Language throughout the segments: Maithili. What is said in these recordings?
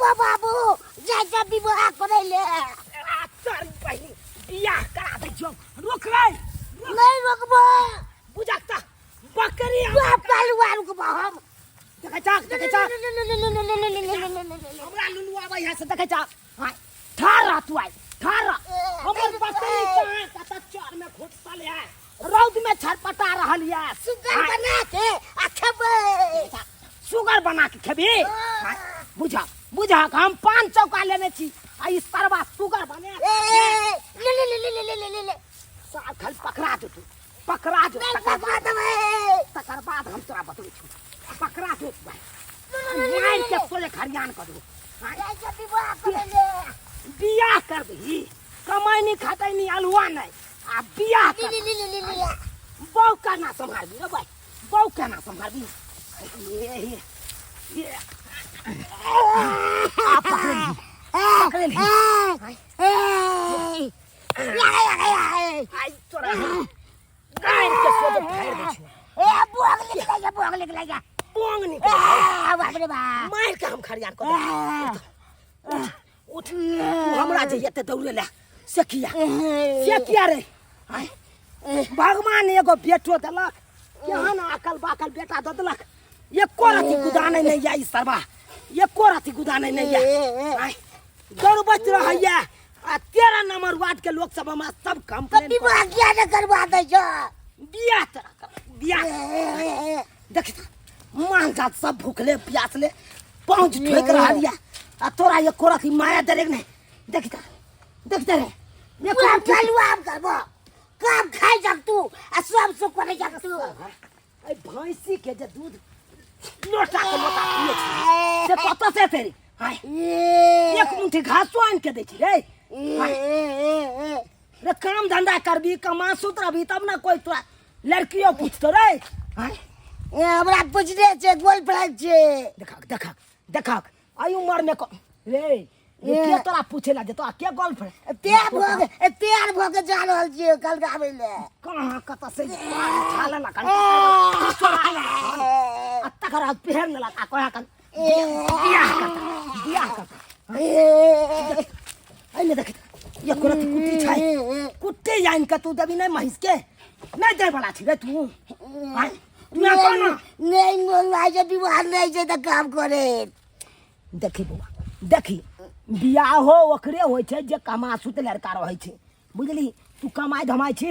रुकबो बाबू जाय जा विवाह करै ले आ तोर बहिन बियाह करा दै छियौ रुक रे नहीं रुकबो बुझक त बकरी हम बाप कालुआ रुकबो हम देखै छक देखै छक हमरा लुलु आबै है से देखै छक आय ठार रह तू आय ठार रह हमर बकरी कहाँ कतऽ चर में घुसल है रौद में छटपटा रहल ये सुगर बना के आ खेबै सुगर बना के खेबी आय, बुझा बुझा हम पान चौका लेने छी आ ई सरवा सुगर बने ए ले ले ले ले ले ले ले ले साल खाली पकड़ा दे तू पकड़ा जो नहीं तकर पकड़ा बाद देबै तकर बाद हम तोरा बतबै छी पकड़ा जो भाई मारि के सोझे खरियान कर देबो आँय, जाय जा विवाह करै ले बियाह कर दही कमाइ नहीं खटाइ नहीं अलुआ नहीं आ बियाह ले कर ले ले ले ले बहू केना सम्हारबी रे भाई बहू केना सम्हारबी ये ये ये आ पकड़ ली पकड़ ली ए आई तोरा गाय के सोझे फाड़ि दै छियौ ए बोग निकल जा बोग निकल जा बोंग निकल ए बाप रे बाप मारि के हम खरियान कऽ देबै उठ तू हमरा जे एते दौड़े ले से किया से किया रे आँय? भगवान एगो बेटो देलक केहन अकल बाकल बेटा दऽ देलक एको रति गुदानै नहि यऽ ई सरबा एको रति गुदानै नहि यऽ आँय? दौड़बैत रहैया आ 13 नंबर वार्ड के लोग सब हमरा सब तऽ कंप्लेन विवाह किया नहि करवा दै छौ बियाह तोरा करब, बियाह देख मान जात सब भूखले प्यासले पहुंच ठोक रहल या आ तोरा एको रति माया दरेग नहीं देख त देख त रे एको पूरा रति चालू आम करबो काम खाइ जग तू आ सब सुख करे जग तू ए भैंसी के जे दूध लोटा के लोटा पिए छी से कतऽ से एतै रे हाय एक मुट्ठी घासो आनि के दै छी रे हाय रे काम धंधा करबी कमा सुत रहबी तब ना कोई तोरा लड़कियों पूछतो रे हाय ए हमरा पूछने छै गर्लफ्रेंड छै देखक देखक देखक एहि उमर में रे रे के तोरा पूछे ला जेतो आ के गर्लफ्रेंड तैयार भऽ के तैयार भऽ के जा रहल छियै कल गाबै ले कहाँ कतऽ से छाल लखन आ तकर बाद पहिर लेलक आ कहाँ कन बियाह करता बियाह करता एहिमे देखित ये कुरत कुट्टी छै कुट्टी आनि कऽ तू देबी नहि महींस के नहि दै बला छी रे तू आँय, तू यहाँ कौन नहि मोन लागै छै विवाह नहि छै तऽ काम करे देखी बौआ देखी बियाहो ओकरे होइ छै जे कमासुत लड़का रहै छै बुझली तू कमाइ धमाइ छी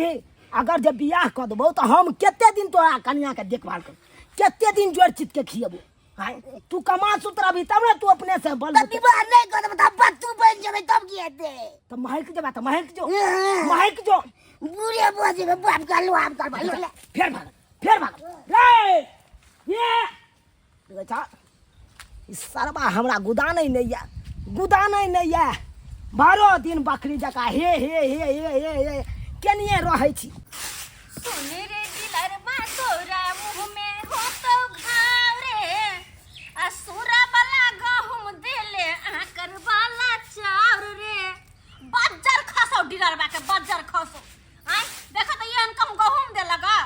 अगर जे बियाह कऽ देबौ तऽ हम कते दिन तोरा कनियाके देखभाल करब कते दिन जोड़ चित के खियेबो आँय तू कमासुत रहबी तब ने तू अपने से बल तऽ विवाह नहि करब तऽ बत्तू बनि जेबै तब की हेतै तऽ महक जेबा तऽ महक जो महक जो बुढ़े भऽ जेबै बाप का लोहाब करबै फेर भाग फेर भाग रे ये देखै छह ई सरबा हमरा गुदानै नहि यऽ गुदानै नहि यऽ बारह दिन बकरी जकाँ हे हे हे हे हे हे केनिये रहै छी सुन रे दिलरबा तोरा मुँह में हो तो घाव रे असुरा वाला गहुम देले आकर वाला चाउर रे बज्जर खसौ डिलरबा के बज्जर खसौ आँय देखो तो एहन कम गहुम देलक आ।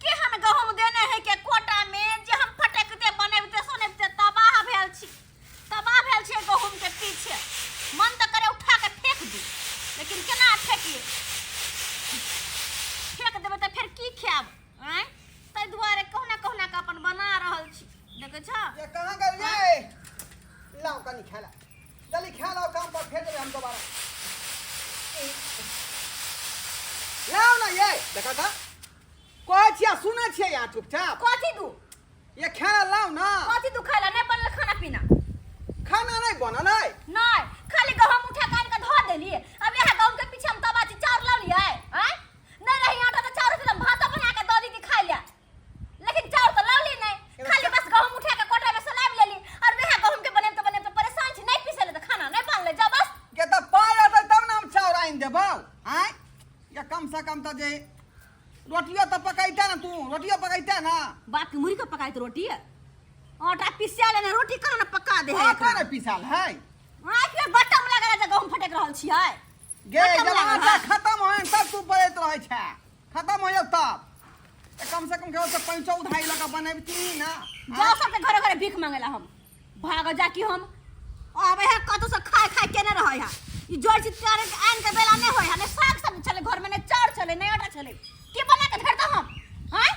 केहन गहुम देने है के कोटा में जे हम फटकते बनेबते सोनेबते तबाह भेल छी तबाह भेल छी गहुम के पीछे मन तऽ करे उठा के फेंक दी लेकिन केना फेंकिए फेंक देबै तऽ फेर की खायब आँय ताहि दुआरे कहुना कहुना के अपन बना रहल छी देखै छह ये कहाँ गेलियै लाओ कनी खाय ला जल्दी खा लाओ काम पर फेर जेबै हम दोबारा लाओ ना ये देखा था कहै छियै सुनै छियै यहाँ चुपचाप कथी दू ये खाना लाओ ना कथी दू खाय ला नहि बनल खाना पीना खाना नहीं बनल है नहीं खाली गहूम उठा के आनि के धो देलिए अब यहाँ गहूम के पीछे हम तबा छी चाउर लऽ लियै आँय नहीं रही आटा तऽ चाउर से भात बना के दऽ दी खाय ले लेकिन चाउर तऽ लौली नहीं खाली बस गहूम उठा के कोटा में सलाब लेली और वएह गहूम के बनेब तऽ बनेब तऽ परेशान छी नहीं पीसेले तऽ खाना नहीं बनले जा बस के तऽ पाय रहतै तब ने हम चाउर आनि देबौ आँय या कम से कम तऽ जे रोटियो तऽ पकैते ने तू रोटियो पकैते ना बाप के मुड़ी के पकाइत रोटी आटा पिसा लेने रोटी केना ने पका दे है आटा ने पिसाल है आँखि में बटम लगल है जे गहूम फटक रहल छियै गे बटम जब लागल आटा है। खत्म होय तब तू बजैत रहै छै खत्म हो जाओ तब ए, कम से कम केवल से पैंचो उधारी लऽ कऽ बनेबती ना जाओ सबके घरे घरे भीख मांगेला हम भाग जा कि हम आबे है कतौ से खाय खाय के ने रहै है ई जोर चित्कार के आन के बेला नहीं होय है ने साग सब्जी छले घर में ने चाउर छले ने आटा छले की बना के धर दो हम हैं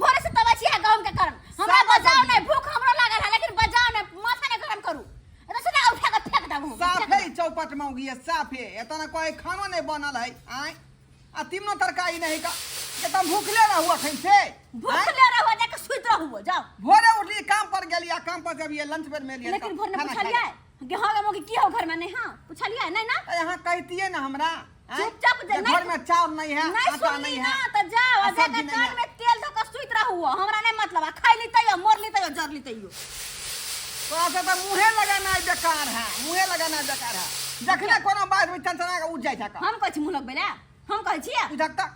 भोरे से तबा छी गहूम के कारण हमरा साग बजाओ सब्जी। नहीं भूख हमरा लागल है लेकिन बजाओ नहीं माथा नहीं गरम करू एतऽ से ना उठा के फेंक देबू हम, साफ फेंक है चौपट मौगी है साफ है एतना कोई खानो नहीं बनल है आय आ तीनो तरकारी नहीं का के तुम भूखले रहू अखन से देबू। भूखले रहो जाके सुति रहू जाओ भोरे उठली काम पर गेली आ काम पर जब ये लंच पर में लिया लेकिन भोर में पूछलिए कि हाँ गे मौगी की हो घर में नहीं हाँ पूछलिए नहीं ना यहाँ कहतिए ना हमरा आँय? चुपचाप जे जे नहीं- घर में चाउर नहीं है नहीं आटा सुनली नहीं ना है त जाओ आ आ जाके सब्जी नहीं कान है। में तेल धऽ के सुति रहू हमरा नहीं मतलब आ खाइ ली तैयो मर ली तैयो जर ली तैयो तोरा से तऽ मुँहे लगाना बेकार है मुँहे लगाना बेकार है जखने कोनो बात में चनचना के उठ जाइ छै हम कहै छी मुँह लगबै लए हम कहै छियै बुझक तऽ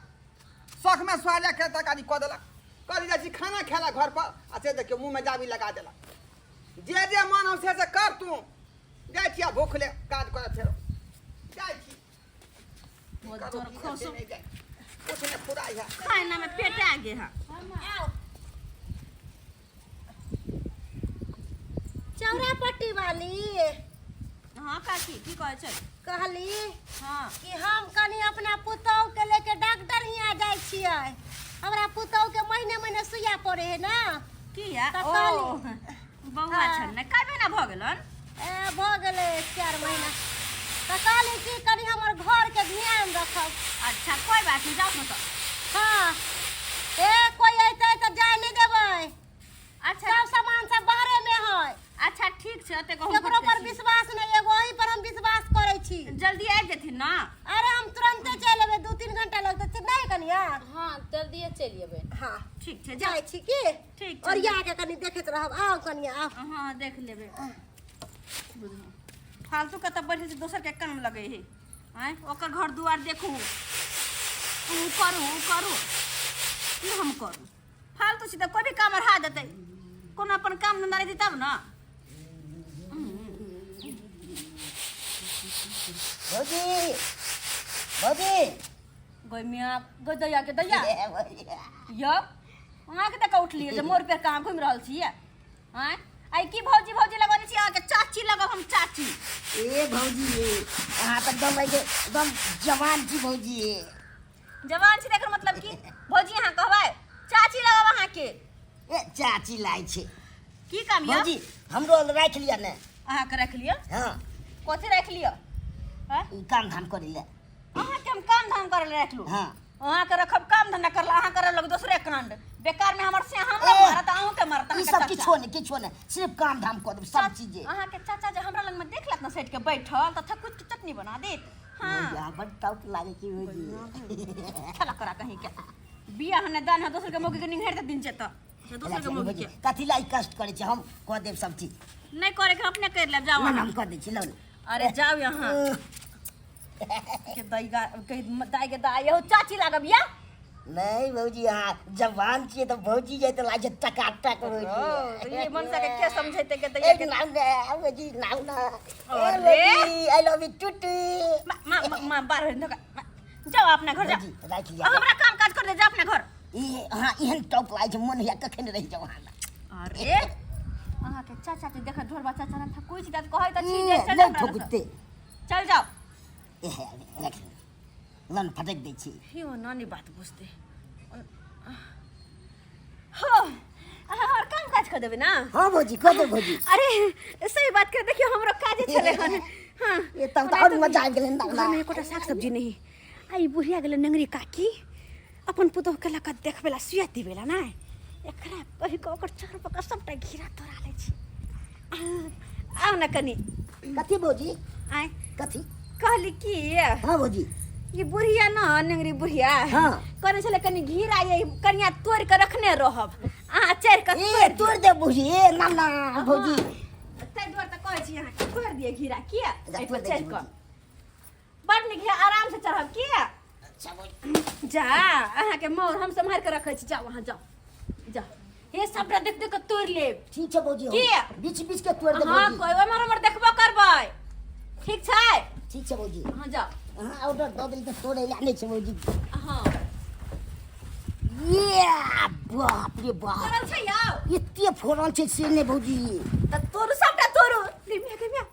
शौख में सोहरिया के तरकारी कऽ देलक कहली जाइ छी खाना खेला घर पर आ से देखियौ मुँह में जाबी लगा देलक जे जे मन हो से से कर तू जाइ छी आ भूख ले काज करऽ फेरो जाइ छी बहुत करू जोर की खोसो। से नहि जाइ कुछ नहि फुराइ है खाना में पेट आ गे है चौरा पट्टी वाली हाँ काकी की कहै छै कहली हाँ कि हम कनि अपना पुतोह के लेके डॉक्टर हियाँ जाइ छियै हमरा पुतोह के महीने महीने सुइया पड़े है ना की है तऽ ओ कहली बौआ हाँ। छल ने कए महीना भऽ गेलन ए भऽ गेलै 4 महीना तऽ कहली कि कनि हमर घरके ध्यान रखब अच्छा कोई बात नहीं जाओ ना तो हाँ ए कोई अयतै तऽ जाय नहि देबै अच्छा सब सामान सब बाहरे में है अच्छा ठीक छै ओते गहूम केकरो पर फटकै छी। विश्वास नहि एगो अहीं पर हम विश्वास करै छी जल्दी आबि जेथिन ना अरे हम तुरंते चलि एबै 2-3 घंटा लगतै नहि कनिया हाँ जल्दिए चलि एबै हाँ ठीक छै जाउ जाइ छी की ठीक छै ओरिया के कनि देखैत रहब आउ कनिया आउ हाँ देख लेबै बुझलहुँ फालतू के तऽ बैठे छै दोसर के काम लगे है आँय ओकर घर दुआर देखू उ करू उ करू की हम करू फालतू छै तऽ कोइ भी काम अढ़ा देतै कोनो अपन काम धन्धा रहतै तब ने भौजी भौजी गै मियाँ गै दैया के दैया ए, भौजी। यौ अहाँके तऽ उठलियै जे मोर पे कहाँ घुमि रहल छियै आँय आइ की भौजी भौजी लगौने छी अहाँके चाची लगब हम चाची ए भौजी अहाँ तऽ एकदम एकदम जवान छी भौजी जवान छी तकर मतलब की भौजी अहाँ कहबै चाची लगब अहाँके ए चाची लाइ छै की काम यऽ भौजी हमरो राखि लिअ ने अहाँके राखि लिअ हँ कथी राखि लिअ आँय? ई काम धाम करै लए अहाँके हम काम धाम करे लए राखलहुँ हँ अहाँके रखब काम धंधा करला अहाँ करऽ लग दोसरे कांड बेकार में हमर से हमरा ए, मारत अहूँ के मारत ई अहाँके सब चाचा। किछो नहि किछो नहि सिर्फ काम धाम कऽ देब सब चीजे अहाँके चाचा जे हमरा लग में देख लेत ना सटि के बैठल तऽ थकुच के चटनी बना देत हाँ भौजी, बड टॉप लागै छै भौजी खेला करा कहीं के बियाह ने दान है दोसर के मौगी के निंघारि दे दिन जेत से दोसर के मौगी के कथी ला ई कष्ट करै छै हम कऽ देब सब चीज नहीं करे के अपने कर लेब जाओ ना ना, अहाँ हम कऽ दै छी लौ ने। अरे जाओ यहाँ के दाई के दाई के दाई हो चाची लागब या नहीं भौजी अहाँ जवान छियै तऽ भौजी जे तऽ लागै छै टकाटक भौजी ओ, ये मनसा के के समझेते के दैया ए के नाम ने भौजी नाम ना अरे। I love you टूटू मा मा मा- मा बाहर धोखा जाओ अपना घर जाओ भौजी राखि आ, लिअ हमरा काम काज कर दे जाओ अपना घर ई अहाँ एहन टॉप लागै छै मन होइया कखन रहि जाउ अहाँ अरे अहाँ के चाचा के देख ढोरबा चाचा ना कोई चीज कहै त छी जे चल नहि हमरा लग। ठोकते चल जाओ एहे राखि लन फटक दै छी यो नानी बात बुझते हो अहाँ हमर काम काज कर देबै ना हाँ भौजी कऽ देब भौजी अरे सही बात कर देखियो हमरो काजे छले हन हाँ ए तब तऽ आओर मजा आबि गेलै घर में एकोटा साग सब्जी नहीं आ ई बुढ़िया गेलै नंगरी काकी अपन पुतोह के लऽ कऽ देखबै ला सुइया दिबै ला नहि एकरा कहि कऽ ओकर चार पका सबटा घेरा तोड़ा लै छी आउ ने कनि कथी भौजी आँय कथी कहली की हाँ भौजी ई बुढ़िया न नेंगरी बुढ़िया हाँ। कहने छलै कनि घिरा ये कनिया तोड़ि कऽ रखने रहब अहाँ चढ़ि कऽ ए तोड़ दे भौजी ए ना ना भौजी ताहि दुआरे तऽ कहै छी अहाँके तोड़ि दिअ घिरा किया अच्छा, एहि पर तोड़ि दै छी चढ़ि कऽ भौजी। बड़ नीक घिरा आराम से चढ़ब किया अच्छा भौजी जा अहाँके मोर हम सम्हारि कऽ रखै छी जाउ अहाँ जाउ जाउ हे सबटा देख देख कऽ तोड़ि लेब ठीक छै भौजी हम की? बीच बीच के तोड़ दे हाँ भौजी कोइ ओम्हर ओम्हर देखबो करबै ठीक छै ठीक छै भौजी हाँ जाउ अहाँ ऑर्डर दऽ देली तऽ तोड़ै लए नहि छै भौजी हाँ ये बाप रे बाप तोड़ल छै यौ एते फोड़ल छै से नहि भौजी तऽ तोड़ू सबटा तोड़ू गे मिया गे मिया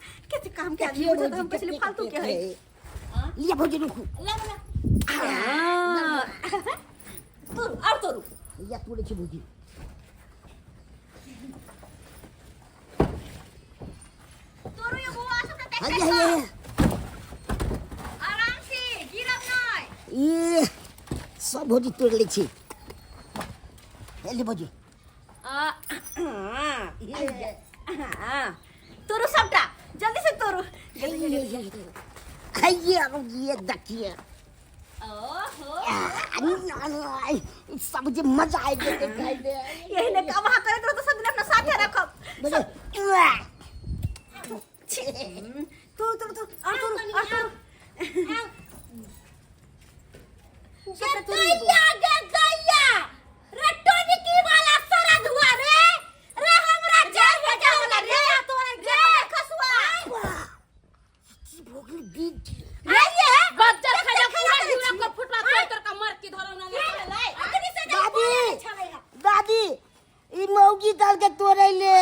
के आदमी बुझत हम पछले फालतू के है। लिया भौजी रुकू। ला ला। तोरू और तोरू। या तोड़े छी भौजी। तोरू ये बुआ सब त हैया हैया आराम से गिरब नै। ये सब भौजी तोड़ लै छी। हे भौजी। आ तोरू सबटा जल्दी से तोरू। हैया ये देखिए। ओहो सब जे मजा आबि गेलै खाइमे। यही ने कब अहाँ करैत रहू तऽ सब दिन अपना साथे रखब। तोरू तोरू तोरू और तोरू और तोरू। गे दैया गे दैया रे टोनिकी वाला सारा धुआ रे रे हमरा चार बजे वाला रे तोरे रे खसुआ की भोगली बीत आइए बच्चा खा पूरा घिउरा कर फुटवा तोड़ तोड़ का मर के धरो ना ले। अखनी से दादी दादी ई मौगी काल के तोड़ै ले।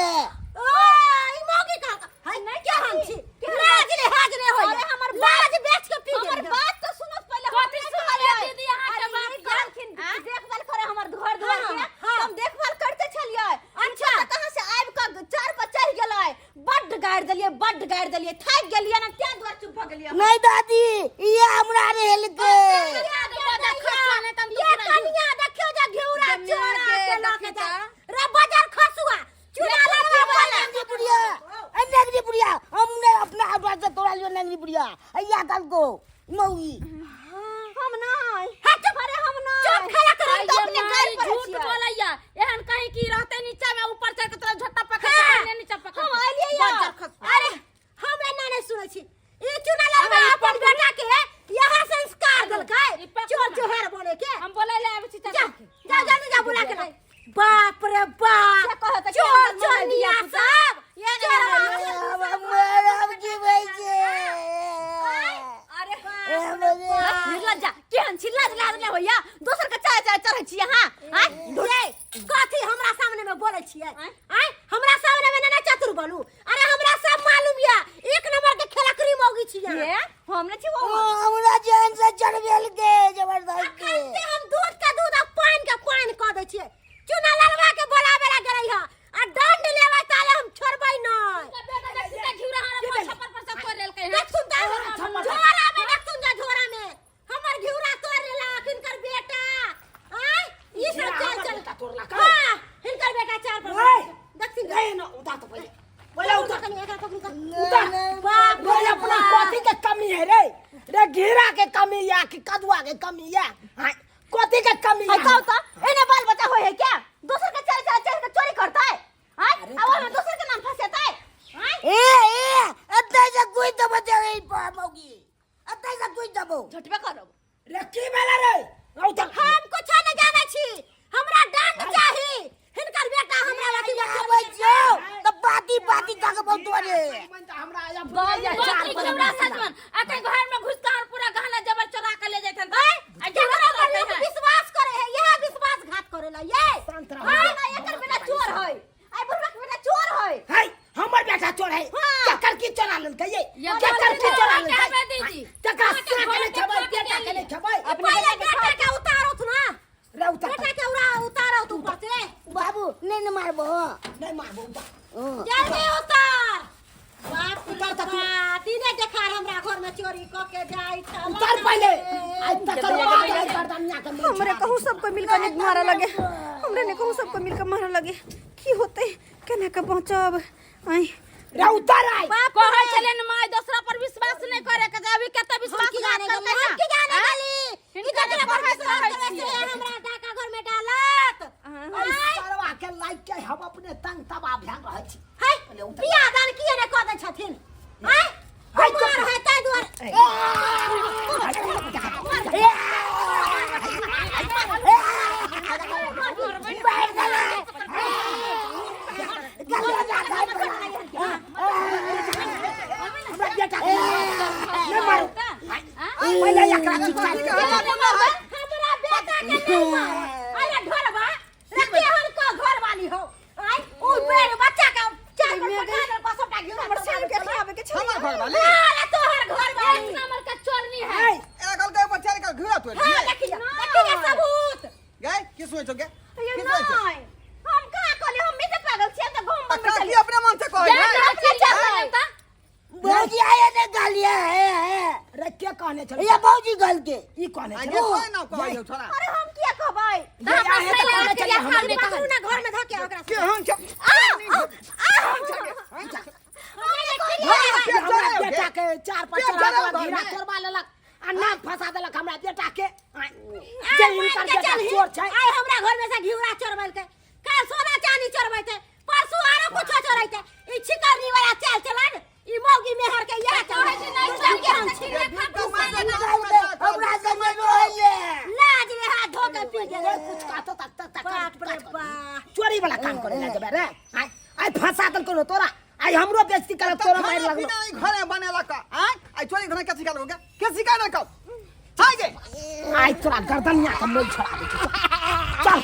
ओ ई मौगी का हाय नहीं क्या हम छी लाज ले हाज ले होय। अरे हमर लाज बेच के पी हमर बात तो सुनत पहिले। कथी सुनलियै दीदी अहाँ के बात? कहलखिन देखभाल करे हमर घर द्वार के, हम देखभाल करते छलियै। अच्छा। कहाँ से आबि कऽ चार पर चढ़ि गेलै, बड्ड गारि देलियै बड्ड गारि देलियै, थाकि गेलियै ना तें दुआरे चुप भऽ गेलियै। नहीं दादी ये हमरा रहेलकै। ये कनिया देखियो जे घिउरा चोरा के लऽ के जाय रे बाजार खसुआ चुरा लऽ के नंगरी बुढ़िया ए नंगरी बुढ़िया हमने अपना आवाज से तोड़ा लियो नंगरी बुढ़िया अय्या कल को मौगी हम नहि। हा चुप। अरे हम नहि। चुप खेला कर। हम तऽ अपने गारि पड़ै झूठ छियै। बोलैया एहन कहीं की रहते नीचा में ऊपर चढ़ के तोरा झट्टा पकड़ के पहले नीचा पकड़ हम के। अलियै या। बज्जर खसुआ। अरे हम एना नहि सुनै छी। ई चुना लड़वा अपन बेटा के यहाँ संस्कार देलकै ई पकड़ चोर ना। चोहार बने के। हम बोलै ले आबै छी जा चाचा के। जा जल्दी जा बुला के ला। बाप रे बाप से कहत कि चोर हमर मम्मी चोरनिया धिया-पुता। सब ये नहि चोरवा हमरा सब। मरब की भैसे। अरे ए मुझे निर्लज्जा केहन छी, लाज लाज नहि होइया दोसर के चाय चाय चढ़ै छी अहाँ? आँय ये कथी हमरा सामने में बोलै छियै? आँय हमरा सामने में ना चतुर बनू। अरे हमरा सब मालूम या एक नंबर के खेलकरी मौगी छियै। ये हम नहि छी ओ। हमरा जान से चढ़बेल के जबरदस्ती। अखन से हम दूध के दूध आ पानि के पानि कऽ दै छियै। चुना ललवा के बोलावे ला गेलै ह आ दंड लेबै ताले हम छोड़बै नै। बेटा देखी त घिउरा हमरा छप्पर पर से तोड़ लेलकै हन। देखथुन त झोरा में, देखथुन जा झोरा में हमर घिउरा तोड़ लेलक हिनकर बेटा। आँय ई सब चल चल बेटा तोड़लक। हां हिनकर बेटा चार पर ओए। देखथिन नहीं ना उतार तो पहले पहले उतार कनी एकरा पकड़ू त। उतार। बाप रे रे अपना बाप। कथी के कमी है रे रे घेरा के कमी या कि कदुआ के कमी या हाँ कथी के कमी है है? कहू त एने बाल बच्चा होय है क्या? दोसर के चल चल चल के चोरी करतै? आँय आ ओहिमे दोसर के नाम फंसेतै? आँय ए ए अत्ते से कोई दबो दे रे मौगी अत्ते से कोई दबो झटबे करब। रे की भेला रे उतार। हम कुछ नहीं जानै छी, हमरा दंड चाही। हिनकर बेटा हमरा अथी में आबै छौ त बाती बाती तकबौ तोरे। कथी घिउरा सजमन अखन घर में घुस के हमर पूरा गहना जबर चोरा के ले जैतन आ केकरा घिउरा पर लोग रहतै। विश्वास करे है, यह विश्वासघात करेला ये। शांत रहो। हां ना एकर बेटा चोर है, आई बुढ़वा के बेटा चोर है। है हमर बेटा चोर है। केकर की चोरा लेलकै ये? ये केकर की चोरा लेलकै? कहबे दीदी। केकरा अहाँके से के घर नहि में खेबै खा के बेटा के नहि खेबै। अपने पहले बेटा के बेटा के उतारो तू ना, रे उतार बेटा के उड़ा उतारो तू ऊपर से। बाबू नहीं न मारबो नहीं मारबो उतार जल्दी उतार। बाप रे उतार त तू। बाप, दिने देखार हमरा घर में चोरी क के जाय छल। उतार पहले आज तकर बाद है गर्दनिया के मुंह हमरे कहूँ सबको मिलकर नहीं मारा लगे, हमरे ने कहूँ सबको मिलकर मारा लगे। की होते केना के पहुंचब? आई रे उतार आई। कहै छलै ने माय दोसरा पर विश्वास नहि करे के अभी कते हम विश्वास की जाने करतै गेली, हम की जाने आँय? गेली कि हिनका केकरा पर जे विश्वास कहै करे से छियै। हमरा डाका घर में डालत। आई सरवा के लाइक के हम अपने तंग तबाह भए रहल छी। है पहिले उतार। बियाह दान किए ने कऽ दै छथिन? आँय हाय, कुमार चुप। है ताहि दुआरे। हमरा बेटा के नहीं मारू पहिले एकरा चिपका दे। हमरा बेटा के नहीं मार। अरे ढोरबा रे केहन को घर वाली हो? आँय उ बेर बच्चा के चार पर पठा देलको सबटा घिउरा। हमर साल के खियाबे के के छली। हमर घर वाली? अरे तोहर घर वाली। एक नंबर का चोरनी है। ऐ, एना कहलकै ऊपर चढ़ि कऽ घिरा तोड़ि हां, दियै। देखिए देखिए सबूत। गै, की सुनै छौ गे? ये की सुनै छौ? नहीं, हम कहाँ कहलियै? हम भी तऽ पागल छियै तऽ घूम आ बम्बई काकी चली। अपने मन से कहै जा, है। जा, अपने चल। चल। भौजी आया ने गालिया है है। रे के कहने छल? ये भौजी गल के ई कहने आ छल? गे, कोई ना कहै छौ छोरा। अरे हम किया कहबै? ये आहे तऽ कहने छलियै हमरा। सामने पकड़ू ना घर में धके ओकरा। केहन छौ? ये हमरा बेटा के चार पर पेट चढ़ा जराओ देलक, घर घिरा में। तोड़बा लेलक आ नाम फंसा देलक हमरा बेटा के। आँय, जे हिनकर के बेटा चलही। चोर छै। आइ हमरा घर में से घिउरा चोरबेलकै, काल सोना चांदी चोरबेतै, परसू आरो कुछो चोरैतै। ई छिकरनी वाला चाल चलन, ई मौगी मेहर के इएह चलन। नहीं, तू केहन छी? हमरा संगे रोइले। लाज रे, हाथ धो के पी गेलै। कोई कुछ कहतो तक तक तक बाप रे बाप। चोरी वाला काम करे ला जेबे रे? आय आय फंसा देलको ने तोरा, आइ हमरो बेइज्जती करक तऽ तोरा खाना मारि लगलो। पीना ई घरे बनेलक आँय? आइ चोरी घरे के सिखा गे? के सिखा देलकौ? हाय गे। आइ तोरा गर्दनिया के मोल छोड़ा दै छी। चल,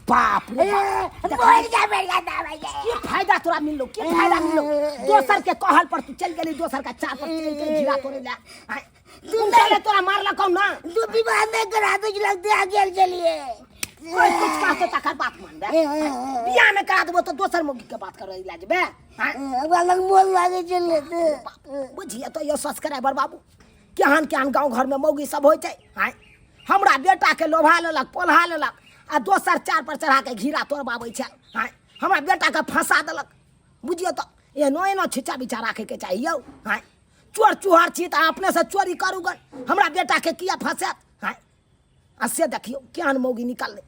बाप रे बाप। बोल जा मेरे का दावा। की फायदा तोरा मिललो? की फायदा मिललो? दोसर के कहल पर तू चल गेली, दोसर का चार पर चल के घिरा तोरे ला। आय, तू तोरा मारलकौ ना? तू विवाह नहीं करा तो लगते आगे चलिए। कोई कुछ कहतो तकर बात मानबे? बियाह नहि करा देबो तऽ दोसर मौगी के बात करे ला जेबे? आँय? अलग मोल लागे चले। बुझिए तो यो सब्सक्राइबर बाबू, केहन केहन गाँव घरमे मौगी सब होइ छै। आँय, हमरा बेटाके लोभा लेलक, पोल्हा लेलक आ दोसर चार पर चढ़ा के घिरा तोड़बाबै छै। आँय, हमरा बेटाके फंसा देलक। बुझियौ तऽ एहनो एहनो छिच्चा बिच्छा राखैके चाही यौ। आँय, चोर चुहर छी तऽ अपनेसँ चोरी करू गन, हमरा बेटाके किया फंसायत? आँय, आ से देखियौ केहन मौगी निकललै।